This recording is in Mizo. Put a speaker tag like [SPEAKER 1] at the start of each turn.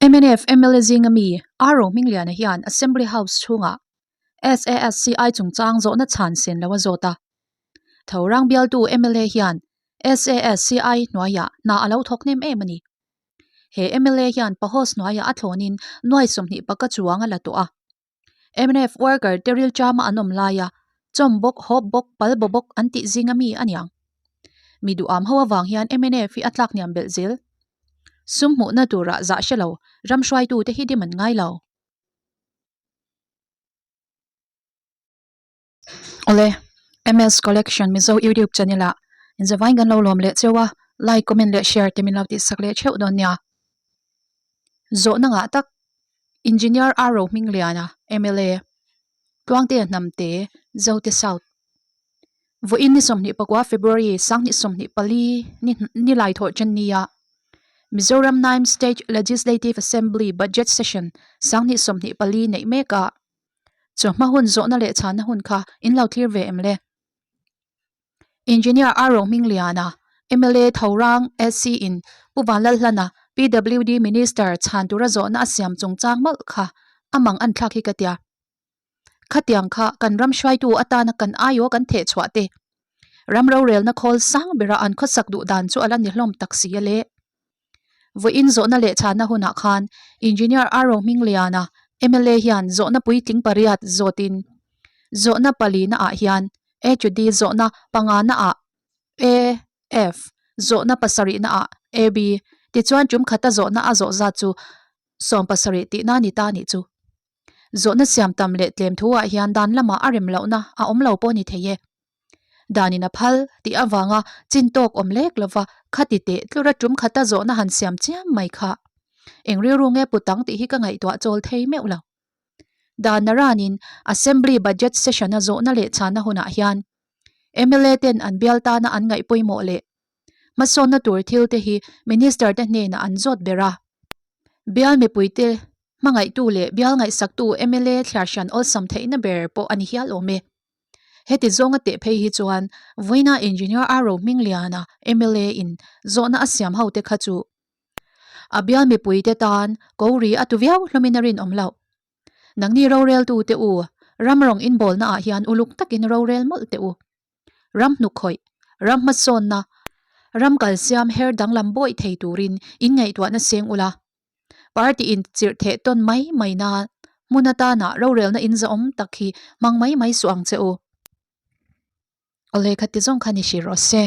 [SPEAKER 1] Mnf mla zinga mi R Rohmingliana hian Assembly House chhungah SASCI chungchang zawhna chhan sen lo a zawt a. Thorang bialtu mla hian SASCI hnuaiah hna a lo thawk hnem em a ni. He mla hian Pahos hnuaiah a thlawnin nuai 20 paka chuang a la tawh a. Mnf worker te rilchama an awm laia chawm bawk, hawp bawk, pal baw bawk an tih zinga mi a niang. Mi duham ho avang hian mnf hi a tlak hniam belh zel. Sum hmuhna turah zah hre lo, ram hruaitute hi dim an ngai lo. Awle, MS Collection Mizo YouTube channel ah inzavain kan lo lawm leh cheu a, like, comment leh share te min lo tihsak leh theuh dawn nia. Zawhna ngah tak, Engineer R Rohmingliana, mla, Tluangtea Hnamte, Zote South. Vawiin ni 24 February 2024 ni ni lai thawh chen nia Mizoram Nine State Legislative Assembly Budget Session 2024 neih mekah Chawhma hun zawhna leh chhanna hun kha in lo thlir ve em le? Engineer R Rohmingliana, mla Thorang SC in Pu Vanlalhlana, PWD Minister chhan tura zawhna a siam chungchang mawlh kha a mang an thlak hi ka tia. Khatiang kha kan ram hruaitu atana kan aiaw kan theh chhuah te. Ram rorelna khawl sang bera an khawsak duh dan chu a la ni hlawm tak si a le. Vawiin zawhna leh chhanna hunah khan Engineer R Rohmingliana, mla hian zawhna puitling pariat zawtin zawhna palina ah hian A to D zawhna pangana ah A, F zawhna pasarihna ah A, B tichuan tum khata zawhna a zawh zat chu 70 tihna ni ta nih chu. Zawhna siam tam leh tlem thu ah hian dan lamah a rem lohna a awm lo pawh ni thei e. Danin a phal tih avanga chin tawk awm lek lova khati teh tlura tum khata zawhna han siam chiam mai kha. Eng rilru nge put ang tih hi ka ngaihtuah chawl thei meuh lo. Dan naranin Assembly Budget Session-a zawhna leh chhanna hunah hian mla ten an bial tana an ngaih pawimawh leh hmasawnna tur thil te hi Minister te hnenah an zawt ber a. Bial mipuite hmangaihtu leh bial ngaihsaktu mla thliar hran awlsam theihna ber pawh a ni hial awm e. Heti zawnga teh phei hi chuan vawiina Engineer R Rohmingliana mla in zawhna a siam ho te kha chu a bial mipui te tan ko ri a tu viau hlawmin a rinawm loh. Nangni roreltu te u, ram rawng inbawlna ah hian uluk takin rorel mawlh teh u. Ram hnukkhawih, ram hmasawnna, ram kalsiam her danglam bawih thei turin in ngaihtuahna seng ula. Party in chirh theh tawn mai mai na hmun atana rorelna in zahawm tak hi hmang mai mai suh ang che u. Awle khati zawng kha ni hri rawh se.